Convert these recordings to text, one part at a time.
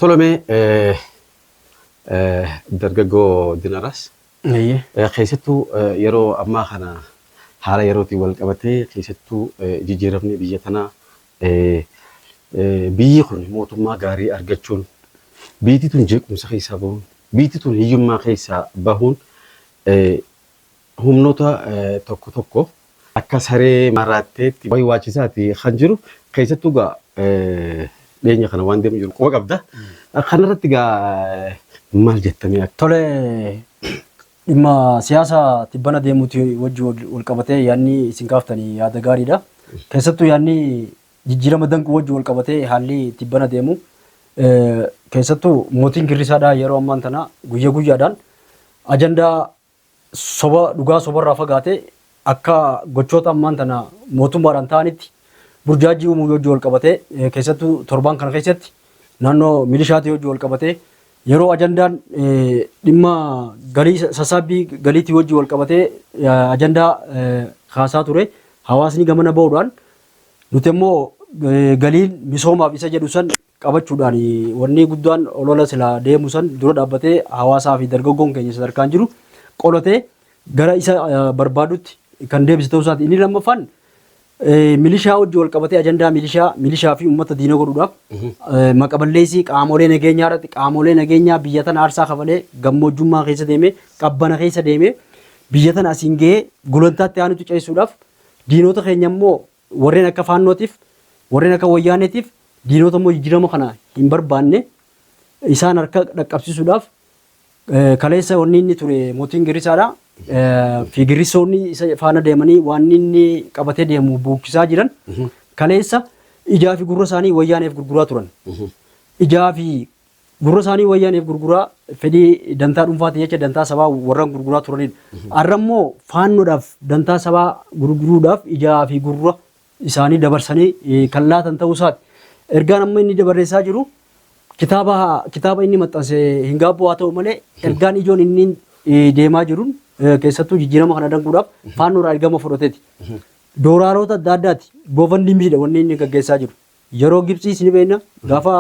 Tolomee dargaggoo Dinaraas. Keessattuu yeroo ammaa kana haala yerootiin wal qabatee keessattuu jijjiiramni biyya tanaa biyyi kun mootummaa gaarii argachuun biyyi tun jeequmsa keessaa bahuun biyyi tun hiyyummaa keessaa bahuun humnoota tokko tokko akka saree maraatteetti waywaachisaati kan jiru keessattuu gaa dhiyeenya kana waan deemu jiru quba qabda. Kanarratti gaa maal jettamee akka. Tole, dhimma siyaasa tibbana deemuuti wajji wal qabatee yaadni isin kaaftanii yaada gaariidha. Keessattuu yaadni jijjiirama danquu wajji wal qabatee haalli tibbana deemu keessattuu mootiin girrisaadha yeroo ammaan tana guyya guyyaadhaan ajandaa soba dhugaa sobarraa fagaate akka gochoota ammaan tana mootummaadhaan ta'anitti burjaajii uumuu wajji wal qabatee keessattuu torbaan kana keessatti naannoo milishaatii wajji wal qabatee yeroo ajandaan dhimma galii sassaabbii galiitii wajji wal qabatee ajandaa kaasaa ture hawaasni gamana bahuudhaan nuti immoo galiin misoomaaf isa jedhu san qabachuudhaan wanni guddaan olola silaa deemu san dura dhaabbatee hawaasaa fi dargaggoon keenya sadarkaan jiru qolatee gara isa barbaadutti kan deebise ta'uu isaati. Inni lammaffaan milishaa wajji wal qabatee ajandaa milishaa milishaa fi uummata diina godhuudhaaf maqaballeessii qaamolee nageenyaa irratti qaamolee nageenyaa biyya tana aarsaa kafalee gammoojjummaa keessa deemee qabbana keessa deemee biyya tana asiin gahee gulantaatti aanutti ceessuudhaaf diinota keenya immoo warreen akka faannootiif warreen akka wayyaaneetiif diinota immoo jijjiirama kana hin barbaanne isaan harka dhaqqabsiisuudhaaf kaleessa wanni inni ture mootiin girrisaadha. Fi girrisoonni isa faana deemanii waan inni qabatee deemu buukisaa jiran kaleessa ijaa fi gurra isaanii wayyaaneef gurguraa turan. Ijaa fi gurra isaanii wayyaaneef gurguraa fedhii dantaa dhuunfaati jecha dantaa sabaa warra gurguraa turanidha. Har'a immoo faannoodhaaf dantaa sabaa gurguruudhaaf ijaa fi gurra isaanii dabarsanii kan laatan ta'uu isaati. Ergaan amma inni dabarreessaa jiru kitaaba kitaaba inni maxxanse hin gaabbu haa ta'u malee ergaan ijoon inni deemaa jiruun keessattuu jijjiirama kana danquudhaaf faannoodhaa ergama fudhateeti. Doolaarota adda addaati. GoFundMe wanni inni gaggeessaa jiru. Yeroo Gibxiis ni beekna gaafa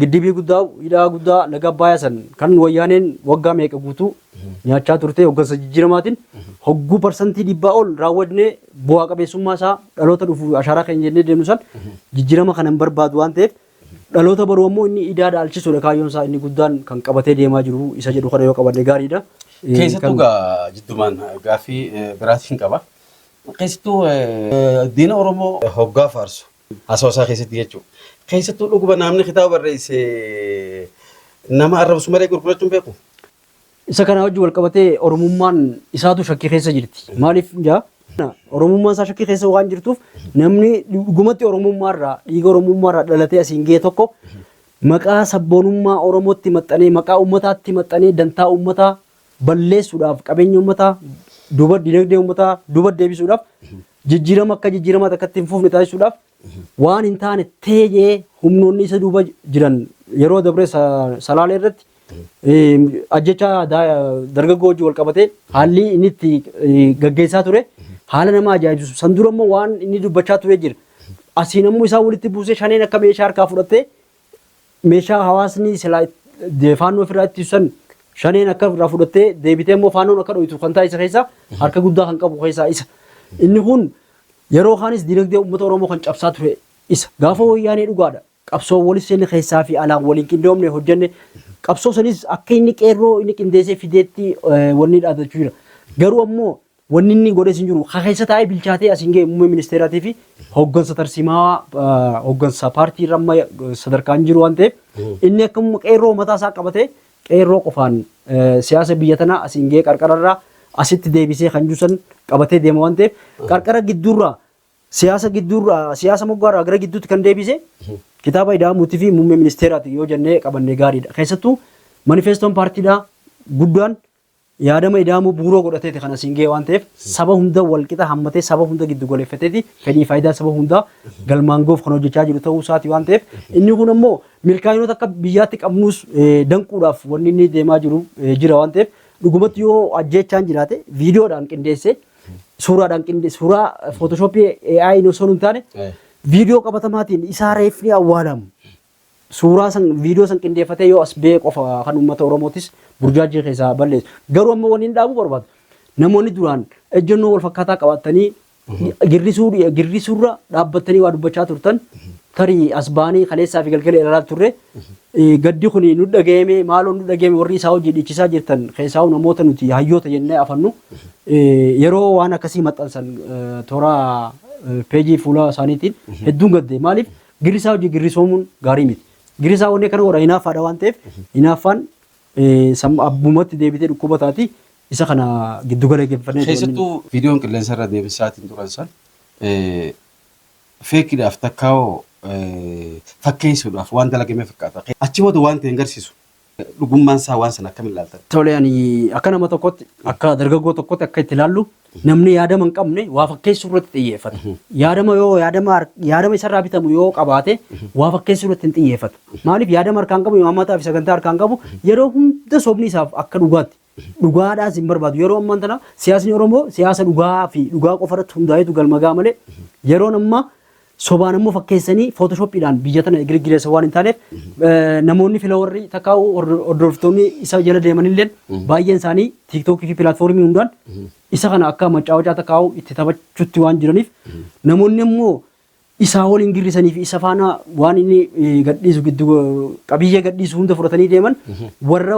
giddibii guddaa hidhaa guddaa laga Abbaayyaa san kan wayyaaneen waggaa meeqa guutuu nyaachaa turte hoggansa jijjiiramaatiin hogguu 100% ol raawwannee bu'aa qabeessummaa isaa dhaloota dhufu ashaaraa keenya jennee deemnu san jijjiirama kana hin barbaadu waan ta'eef dhaloota baruu ammoo inni idaa dhaalchisuudha kaayyoon isaa inni guddaan kan qabatee deemaa jiru isa jedhu kana yoo qabanne gaariidha. Keessattuu gaa jiddumaan gaaffii biraatiin qaba. Keessattuu diina Oromoo hoggaa faarsu haasawaa isaa keessatti jechuudha. Keessattuu dhuguma namni kitaaba barreesse nama arrabsu malee gurgurachuu hin beeku. Isa kana wajjin wal qabatee Oromummaan isaatu shakkii keessa jirti. Maaliif jaa? Oromummaan isaa shakkii keessa waan jirtuuf namni dhugumatti Oromummaa irraa dhiiga Oromummaa irraa dhalatee asiin ga'e tokko maqaa sabboonummaa Oromootti maxxanee maqaa uummataatti maxxanee dantaa uummataa balleessuudhaaf qabeenya uummataa duuba dinagdee uummataa duuba deebisuudhaaf jijjiirama akka jijjiirama takkatti hin fufne taasisuudhaaf waan hin taane ta'ee humnoonni isa duuba jiran yeroo dabre salaalee irratti ajjecha dargaggoo wajjin wal qabatee haalli inni itti gaggeessaa ture haala nama ajaa'ibsiisu. San dura immoo waan inni dubbachaa ture jira. Asiin ammoo isaan walitti buusee shaneen akka meeshaa harkaa fudhattee meeshaa hawaasni silaa faannoo ofirraa ittisu san shaneen akka irraa fudhattee deebitee immoo faannoon akka dho'itu kan taasise keessaa harka guddaa kan qabu keessaa isa. Inni kun yeroo kaanis dinagdee uummata Oromoo kan cabsaa ture isa. Gaafa wayyaanee dhugaadha. Qabsoo walis seenne keessaa fi alaan waliin qindoomne hojjenne qabsoo sanis akka inni qeerroo inni qindeessee fideetti wanni dhaadachuu jira. Garuu ammoo wanni inni godhes hin jiru. Ka keessa taa'ee bilchaatee asiin ga'e muummee ministeeraatii fi hoggansa tarsiimaa hoggansa paartii irra amma sadarkaan jiru waan ta'eef inni akka qeerroo mataa isaa qabatee qeerroo qofaan siyaasa biyya tanaa asiin ga'ee qarqararraa asitti deebisee kan jiru san qabatee deema waan ta'eef qarqara gidduurraa siyaasa gidduurraa siyaasa moggaarraa gara gidduutti kan deebise kitaaba ida'amuutii fi muummee ministeeraati yoo jennee qabanne gaariidha. Keessattuu manifeestoon paartiidhaa guddaan yaadama ida'amuu bu'uura godhateeti kan asiin ga'e waan ta'eef saba hunda walqixa hammatee saba hunda giddu galeeffateeti fedhii faayidaa saba hundaa galmaan ga'uuf kan hojjechaa jiru ta'uu isaati waan ta'eef inni kun ammoo milkaa'inoota akka biyyaatti qabnus danquudhaaf wanni inni deemaa jiru jira waan ta'eef dhugumatti yoo ajjeechaan jiraate viidiyoodhaan qindeessee suuraadhaan qindeessee suuraa footoshoppii AI osoo hin taane viidiyoo qabatamaatiin isaa reefni awwaalamu. Suuraa san, viidiyoo san qindeeffatee yoo as ba'e qofa kan uummata Oromootis burjaajii keessaa balleessu. Garuu amma wanni inni dhaabuu barbaadu, namoonni duraan ejjennoo wal fakkaataa qabaatanii girrisuu girrisuurra dhaabbattanii waa dubbachaa turtan, tarii as ba'anii kaleessaa fi galgala ilaalaa turre, gaddi kun nu dhaga'ame, maaloo nu dhaga'ame. Warri isaa hojii dhiichisaa jirtan keessaa namoota nuti hayyoota jennee afannu yeroo waan akkasii maxxansan toora peejii fuula isaaniitiin hedduun gadde. Maaliif girrisaa hojii girrisoomuun gaarii miti. Girrisaa wanni kana godha hinaaffaadha waan ta'eef, hinaaffaan abbumatti deebitee dhukkuba taati. Isa kana giddugala geeffannee. Keessattuu viidiyoon qilleensa irra deebisaatiin turan san feekiidhaaf takkaa'oo fakkeessuudhaaf waan dalagame fakkaata. Achi booda waan ta'e hin garsiisu. Dhugummaan isaa waan sana akkamiin ilaaltan? Tole, ani akka nama tokkotti, akka dargaggoo tokkotti akka itti ilaallu, namni yaadama hin qabne waa fakkeessuu irratti xiyyeeffata. Yaadama yoo yaadama yaadama isarraa bitamu yoo qabaate waa fakkeessuu irratti hin xiyyeeffatu. Maaliif yaadama harkaan qabu, imaammataa fi sagantaa harkaan qabu, yeroo hunda sobni isaaf akka dhugaatti. Dhugaadhaas hin barbaadu. Yeroo ammaan tana siyaasni Oromoo siyaasa dhugaa fi dhugaa qofa irratti hundaa'etu galma ga'a malee, yeroon ammaa sobaan ammoo fakkeessanii footoshooppiidhaan biyya tana girgireessa waan hin taaneef, namoonni followerri takkaa'u hordoftoonni isa jala deemanillee baay'een isaanii tiiktookii fi pilaatfoormii hundaan isa kana akka macaawacaa takkaa'u itti taphachuutti waan jiraniif, namoonni immoo isaa waliin girrisanii fi isa faana waan inni gadhiisu giddu qabiyyee gadhiisu hunda fudhatanii deeman warra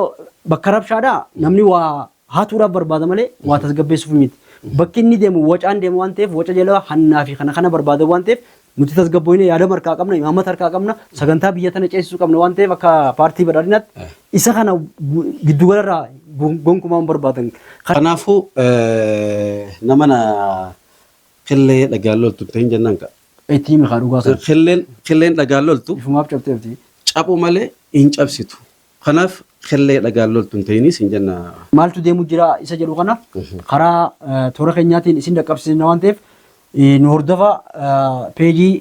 bakka rabshaadhaa namni waa hatuudhaaf barbaada malee waa tasgabbeessuuf miti. Bakki inni deemu wacaan deemu waan ta'eef, waca jala hannaa fi kana kana barbaada waan ta'eef, nuti tasgabboofne yaadama harkaa qabna, imaammata harkaa qabna, sagantaa biyya tana ceesisuu qabna waan ta'eef, akka paartii badhaadhinaatti isa kana giddugalarraa gonkumaa hin barbaadan. Kanaafuu nama na killee dhagaan loltu ta'in jennaan ka. Itti himi kaa dhugaa sana. Killeen dhagaan loltu Ifumaaf cabxeefti. Caphuu malee hin cabsitu. Kanaaf killee dhagaan loltu hin ta'inis hin jenna. Maaltu deemu jira isa jedhu kana karaa toora keenyaatiin isin dhaqqabsiisna waan ta'eef, nu hordofa. Peejii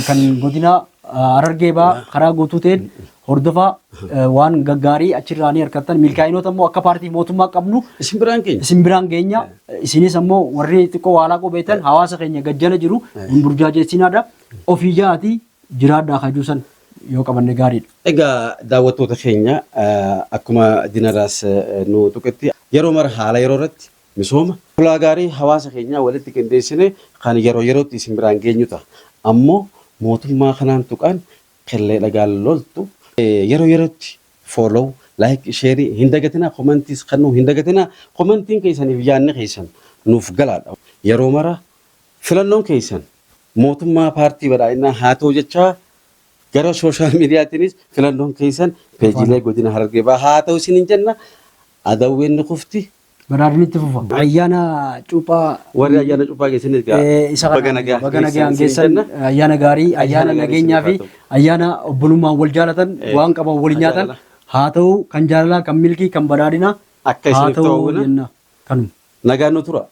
kan godina Harargee Bahaa karaa guutuu ta'een hordofa. Waan gaggaarii achirraa ni argattan. Milkaa'inoota immoo akka paartii mootummaa qabnu Isin biraan keenya. Isin biraan geenya. Isinis ammoo warri xiqqoo waalaa qubeetan hawaasa keenya gajjala jiru hin burjaajeessinaadha. Ofii ja'aati jiraadhaa kajuusan yoo qabanne gaariidha. Egaa daawwattoota keenya, akkuma Dinaraas nu tuqetti, yeroo mara haala yeroo irratti misooma ulaa gaarii hawaasa keenyaa walitti qindeessine kan yeroo yerootti isin biraan geenyu ta'a. Ammoo mootummaa kanaan tuqaan killee dhagaan loltu yeroo yerootti follow, like, share hin dagatinaa, commentiis kennuu hin dagatinaa. Commentiin keessaniif yaadni keessan nuuf galaadha. Yeroo mara filannoon keessan mootummaa paartii badhaadhinaa haa ta'u jechaa, gara social mediatiinis filannoon keessan peejiilee godina Harargee Bahaa haa ta'u isiniin jenna. Adawween ni kufti. Badhaadhinni itti fufa. Ayyaana cuuphaa Warri ayyaana cuuphaa geessanis gaa isa baga kana nagaa baga nagaan geessan geessan jenna. Ayyaana gaarii, ayyaana Ayyaana gaarii nageenyaa fi isiniif haa ta'u. Ayyaana obbolummaan wal jaalatan, waan qaban wal nyaatan jaalala. Haa ta'u, kan jaalalaa, kan milkii, kan badhaadhinaa Akka haa isiniif ta'u ta'u jenna kanuma. Nagaan nu tura.